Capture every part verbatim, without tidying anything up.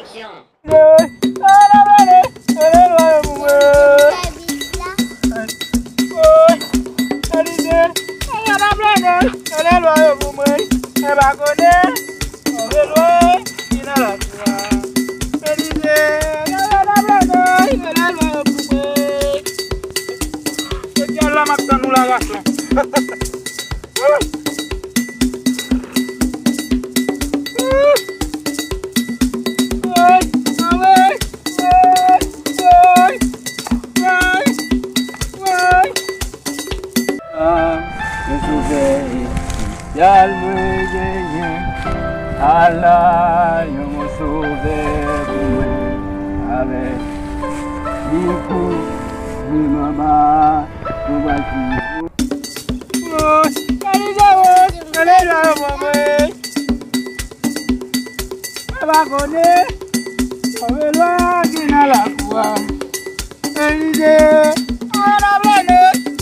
Aksyon. Woy, Elize, Elize, leve lwa yo pou mwen. E pa konnen, move lwa ki nan lakou a. Elize, leve lwa yo pou mwen. Epi la m ap tann ou la, gason. Woy, woy, woy, woy, woy, woy. Ah, yon sovè espesyal mwen genyen. Ala yon sovè pou mwen. Avèk li pou mwen anba konbati. Woy, Elize, woy, Elize, woy, woy. Mwen pa konnen, move lwa ki nan lakou a. Elize, ala mwen,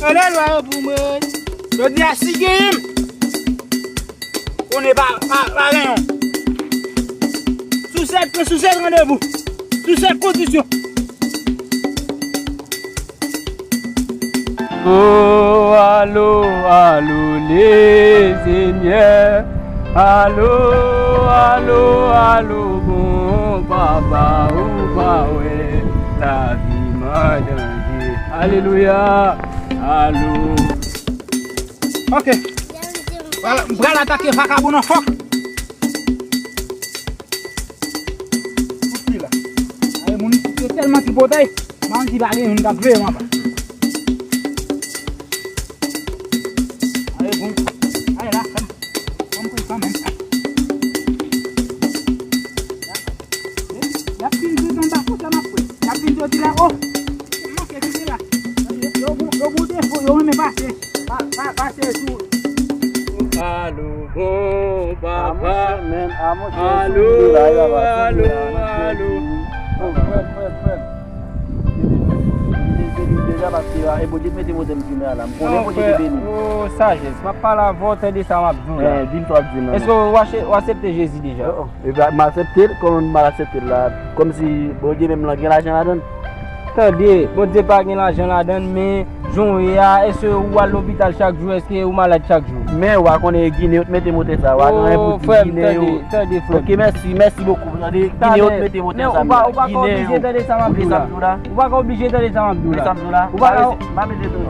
move lwa yo pou mwen. Jodi a si gen m, konnen pa, pa, pa gen yon. Sou sèt, sou sèt randevou. Sou sèt kondisyon. Oh, alo, alo, Lesenyè. Alo, alo, alo, bon Papa, ou pa wè lavi m an danje. Alelouya. Alo. Ok. Pral, pral atake vakabon nan fòk. Kout li la. Ay, moun isit yo tèlman tripotay. Manti pa gen moun k ap veye m apa. Ale, bon. Ale la, fè m. Fè m pran kanmenm. Y ap fin di anba kote m ap fè. Y ap fin di la, oh, m manke kite la. Yo, yo, yo gon defo, yo renmen pase. Pa, pa, pase sou. Alo, bon papa. Alo, alo, alo. Frè m, frè m, frè m. Deja, paske, ah, e Bondye ki mete motè m fime a la. M konnen Bondye ki beni. Oh, sajès, m ap pale avè w, tande sa m ap di w la. Eh, di m sa w ap di m nan. Èske w aksepte Jezi deja? Oh, oh. E ben, m aksepte l, kòman m al aksepte l la? Kòmsi Bondye menm lan gen lajan ladan l? Tande, Bondye pa gen lajan ladan l, men jan w ye a, èske ou al lopital chak jou? Èske ou malad chak jou? Men w a konnen e Ginen yo t mete motè sa, w a gen anyen pou di Ginen yo. Tande, tande, frè m. Ok, mèsi, mèsi bokou. Tande, Ginen yo t mete motè sa. Ou pa ka oblije tande sa m ap di w la. Ou pa ka oblije tande sa m ap di w la. Ou pa ka.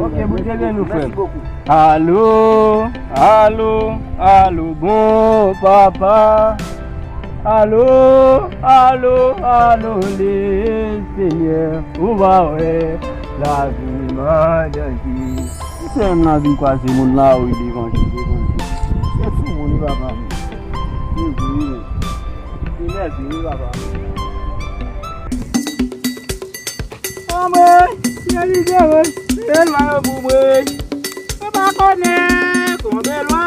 Ok, Bondye beni w, frè m. Mèsi bokou. Alo, alo, alo, bon papa. Alo, alo, alo, Lesenyè, ou pa wè lavi m an danje. Misye menm nan vin kwaze moun lari devan, devan. Se sou moun li papa m. Li vre, li nève, li papa m. Anmwey, Elize, woy, rele lwa yo pou mwen. Mwen pa konnen konbyen lwa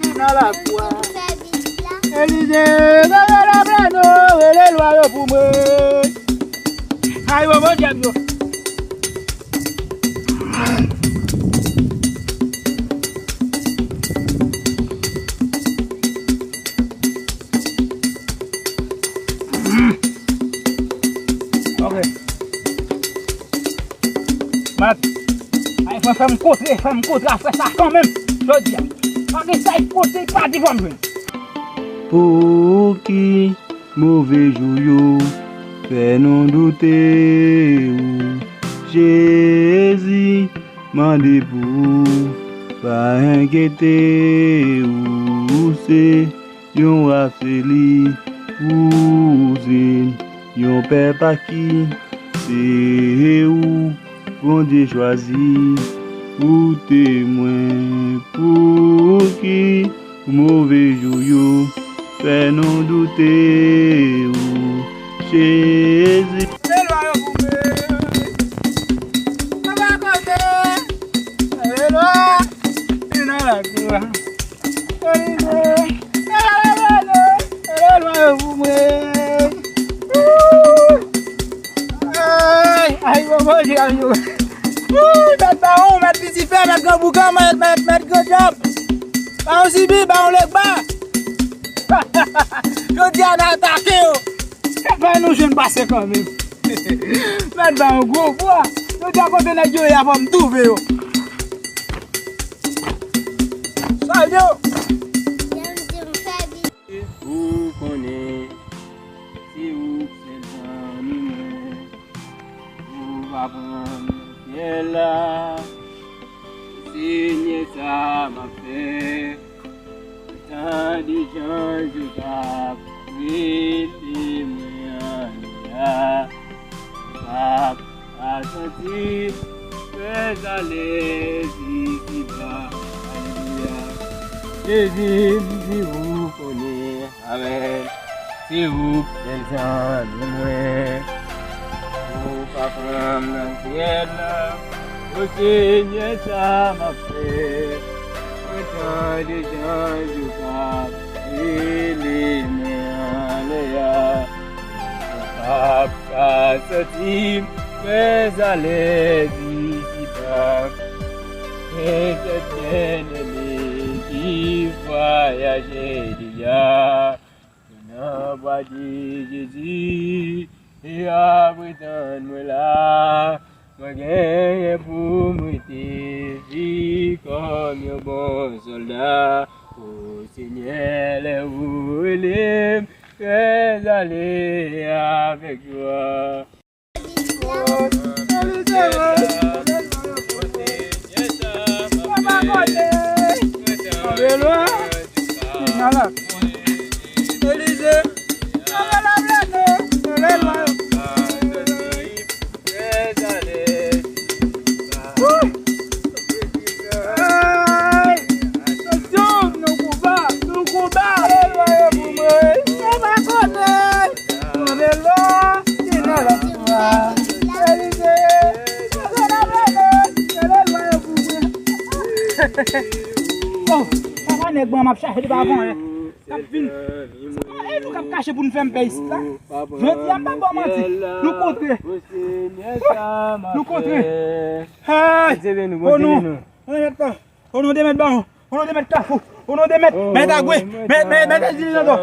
ki nan lakou a. Elize, rele lwa plano, rele lwa yo pou mwen. Ay, bon, bon, dyab yo. Ok. Mat. Ay, fè, fè m kontre, fè m kontre afè sa kanmenm. Jodi a. Pa gen sa y kote pa di fò m jwenn. Pouki move jou yo fè nou doute ou? Jezi, mande pou ou pa enkyete ou. Ou se yon wa, se li ou se yon pèp a ki se ou Bondye chwazi. Ou temwen, pouki move jou yo fè nou doute ou, Jezi. Se lwa yo pou mwen. Mwen pa konnen. Se lwa. Li nan lakou a. Ay, ay, bon, bon, ay, yo. Wouy, mèt bawon, mèt Lisifè, mèt gran boukan, mèt, mèt, mèt gran dyab. Bawon Sibi, bawon Legba. Jodi a n atake yo. E nou jwenn pase kanmenm. Mèt ba yon gwo bwa. Yo di a kote nèg yo ye a fò m twouve yo. Sòl yo. Ou konnen, se ou k sèl zanmi mwen. Ou pa pran m nan syèl la. Senyè, sa m ap fè. Tande jan yo t ap rele mwen anlè a. M p ap ka santi m trèzalèz isiba. Alelouya. Jezi, m di ou konnen. Amèn. Se ou k sèl zanmi mwen. Ou pa pran m nan syèl la. O Senyè, sa m ap fè? Mwen tande jan yo t ap rele mwen anlè a. Mwen p ap ka santi m trèzalèz isiba. Gen kèk byeneme ki vwayaje deja. Nan bwa de Jezi, y ap tann mwen la. Mwen genyen pou m rete viv kòm yon bon sòlda. O Senyè, lè ou rele m, trèzale avèk jwa. Oh, papa nèg ban m ap chache depi avan, eh. K ap vin. Se pa e nou k ap kache pou n fè m pè isit la. Jodi a, m pa ba w manti. Nou kontre. Nou kontre. Hey! Bondye beni nou, Bondye beni nou. O non de mèt Bawon, o non de mèt Kafou, o non de mèt, mèt Agwe, mèt, mèt, mèt Ezili nan do.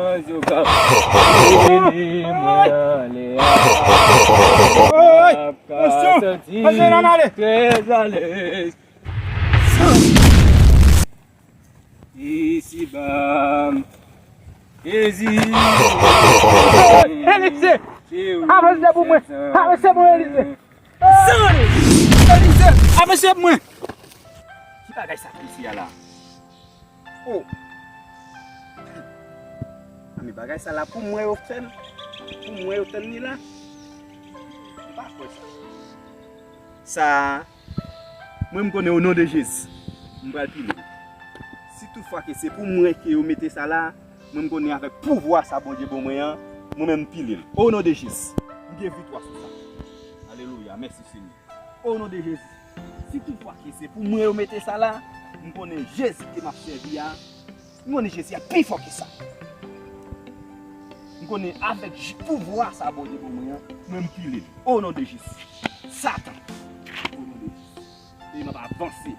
Oy! Atensyon! Atensyon, n ale! Isiba, Jezi. Elize! Avanse pou mwen! Avanse pou mwen, Elize! San! Elize, avanse pou mwen! Ki bagay sa k isi a la? Oh! A, men bagay sa la pou mwen yo fè l? Pou mwen yo fè l ni la? M pa kwè sa. Sa, mwen m konnen o non de Jezi, m pral pile l. Si toutfwa ke se pou mwen ke yo mete sa la, mwen m konnen avèk pouvwa sa Bondye ban mwen an, mwen menm m pile l. O non de Jezi, m gen viktwa sou sa. Alelouya, mèsi Senyè. O non de Jezi, si toutfwa ke se pou mwen yo mete sa la, m konnen Jezi ke m ap sèvi a, m konnen Jezi a pi fò ke sa. M konnen avèk j-, pouvwa sa Bondye ban mwen an, mwen m pile l. O non de Jezi. Satan. O non de Jezi. E m ap avanse.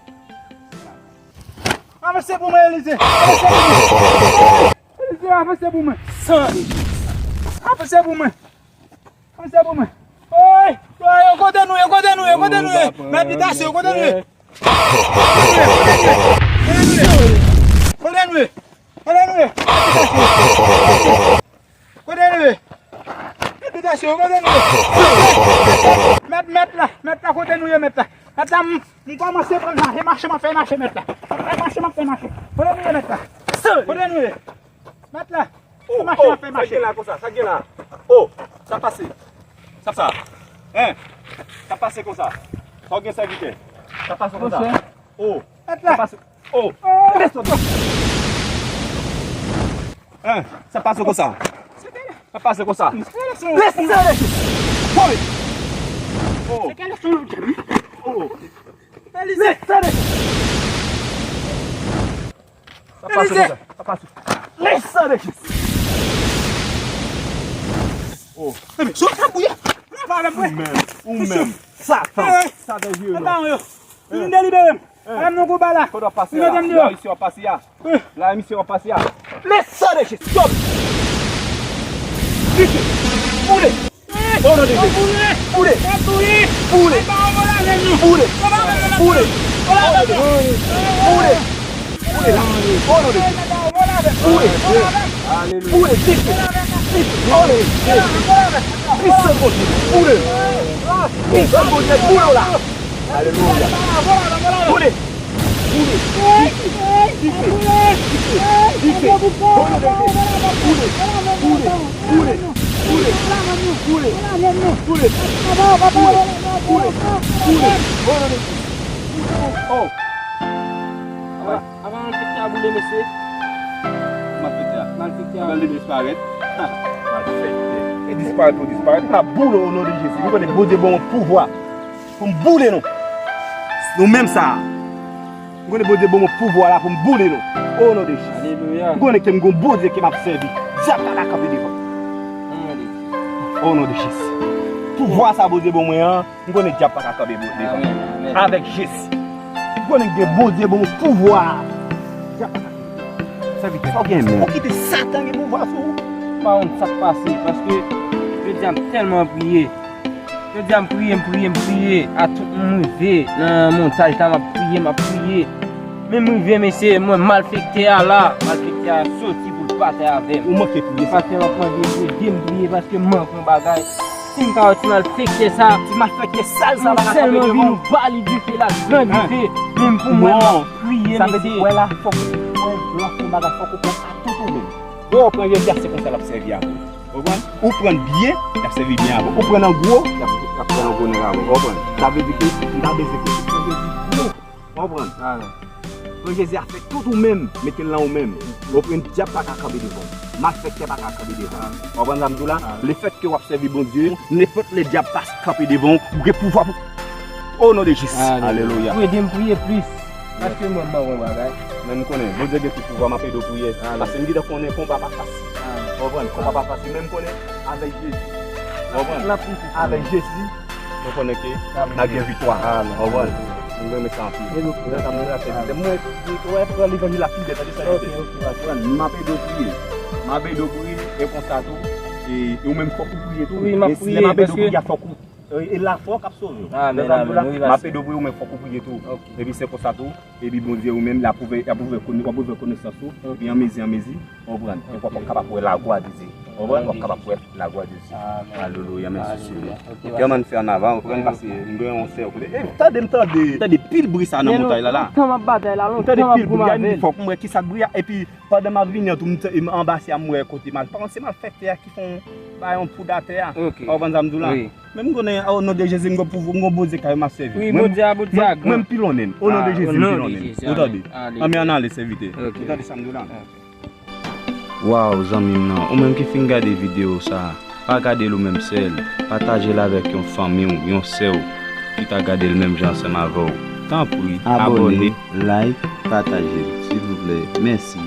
Avanse pou mwen, Elize. Avanse pou mwen. Elize, avanse pou mwen. San Jezi. Avanse pou mwen. Avanse pou mwen. Oy! Oy, yo kote nou ye, kote nou ye, kote nou ye? Mèt bitasyon, kote nou ye? Kote nou ye? Kote nou ye? Kote nou ye? Mèt bitasyon, kote nou ye? Mèt, mèt la, mèt la, kote nou ye, mèt la? Mèt la, m, m kòmanse pran mache, mache, m ap fè mache, mèt la. M ap fè mache, m ap fè mache. Kote nou ye, mèt la? Kote nou ye? Mèt la. Oh, mache, oh, fè mache. Sa gen la konsa, sa gen la. Oh, sa pase. Sa sa. Hein? Sa pase konsa. Sa w gen sèvitè? Sa pase konsa. Oh, sa pase. Oh. Hein? Sa pase konsa. Sa pase konsa. Lèse ale. Oh. Oh. Lèse ale. Sa pase konsa. Sa pase. Lèse ale. Oh. Ou menm, ou menm. Satan. Sa vè vye non. Vin delibere m. Madam nan gwo bala. Kote w ap pase la? La misye w ap pase a. La misye w ap pase a. Lèse ale. Stop. Vite. Boule! O non de Jezi! Boule! Boule! Boule! Boule! Boule! O non de Jezi! Boule! Boule la! O non de Jezi! Boule! Boule! Dife! Dife! O non de Jezi! Pwisans Bondye! Boule! Pwisans Bondye! Boule la! Alelouya! Boule! Boule! Dife! Dife! Dife! Dife! O non de Jezi! Boule! Boule! Boule! Boule! Boule! Boule! Boule! Boule! Boule! O non de Jezi! O! Avan, avan malfektè a boule, mesye. Malfektè a. Malfektè a. Avan li disparèt. Ha! Malfektè. E disparèt ou disparèt, m ap boule w o non de Jezi. Nou konnen Bondye ban mwen pouvwa pou m boule nou. Nou menm sa a. M konnen Bondye ban mwen pouvwa la pou m boule nou. O non de Jezi. Alelouya. M konnen ke m gon Bondye ke m ap sèvi. Dyab pa ka kanpe devan. O non de Jezi. O non de Jezi. Pouvwa sa Bondye ban mwen an, m konnen dyab pa ka kanpe devan. Amèn, amèn. Avèk Jezi. M konnen gen Bondye ban mwen pouvwa. Dyab pa ka kanpe. Sèvitè, sa w gen menm? Ou kite Satan gen pouvwa sou ou? M pa konn sa k pase, paske jodi a m tèlman priye. Jodi a m priye, m priye, m priye, a tout m rive nan montaj la, m ap priye, m ap priye. Men m rive, mesye, mwen malfektè a la, malfektè a soti pou l batay avè m. Ou manke priye. Pastè, m ap mande pou ede m priye, paske m manke yon bagay. Si m ka wè ti malfektè sa, ti malfektè sal sa pa ka kanpe devan. M sèlman vin ba li dife la, gran dife. Men pou mwen, m ap priye, mesye. Sa vle di, wè la, fòk, wè, lè w ap fè yon bagay, fòk ou pran atitid ou menm. Bon, ou pran Jezi a, se konsa l ap sèvi avè w. Ou konprann? Ou pran l byen, l ap sèvi byen avè w. Ou pran l an gwo, l ap, l ap pran l an gwo nèg avè w. Ou konprann? Sa vle di ke m ta bezwen ke ou pran Jezi gwo. Ou konprann? Pran Jezi a, fè tout ou menm, mete l nan ou menm. Ou konprann? Dyab pa ka kanpe devan w. Malfektè pa ka kanpe devan w. Ou konprann sa m di w la? Lefètke w ap sèvi Bondye, nenpòt lè dyab pa kanpe devan w, ou gen pouvwa pou. O non de Jezi. Alelouya. Ou ede m priye plis. Paske mwen, m manke yon bagay. Men m konnen, Bondye gen tout pouvwa, m ap ede w priye. Paske m gentan konnen konba pa fasil. Ou konprann? Konba pa fasil, men m konnen avèk Jezi. Ou konprann? Avèk Jezi, mwen konnen ke n ap gen viktwa. Ou konprann? Mwen renmen sa anpil. Mwen, mwen, mwen, mwen, mwen, mwen pran levanjil la pi bèl, tande sa. Ok, ok, ok. M ap ede w priye. M ap ede w priye, e konsa tou, e, e ou menm fòk ou priye tou. Wi, m ap priye, paske lè m ap ede w priye, fòk ou E, e lafwa w k ap sove w. Amèn, amèn, wi, pastè. M ap ede w priye, ou menm fòk ou priye tou. Ok. Epi se konsa tou, epi Bondye ou menm, l ap ouvè, l ap ouvè kone-, w ap ouvè konesans ou, epi anmezi, anmezi, w konprann. Epi w ap kapab wè laglwa de Dye. W konprann? W ap kapab wè laglwa de Dye. Amèn. Alelouya, mèsi Senyè. Ok, ann fè an avan, w konprann, paske m gen yon sè kote. E, tande m tande, tande pil bri sa nan montay la la. Lontan m ap batay la, lontan m ap goumen avè l. Fòk m wè kisa k bri a, epi pandan m ap vini an tou, m t-, m anba sè a, m wè kote mal, panse malfektè a ki fè yon, bay yon poud atè a. Ok. Ou konprann sa m di w la? Wi. Men m konnen, o non de Jezi, m gon pouvwa, m gon Bondye kay m ap sèvi. Wi, Bondye a, Bondye a gran. Mwen, mwen m pilonnen. O non de Jezi, m pilonnen. Ou tande? Anmè, ann ale, sèvitè. Ok. Ou tande sa m di w la? Waw, zanmi m nan, ou menm ki fin gade videyo sa, pa gade l ou menm sèl, pataje l avèk yon fanmi w, yon sè w, ki ta gade l menm jan ansanm avè w. Tanpri, abòne, like, pataje l, silvouplè. Mèsi.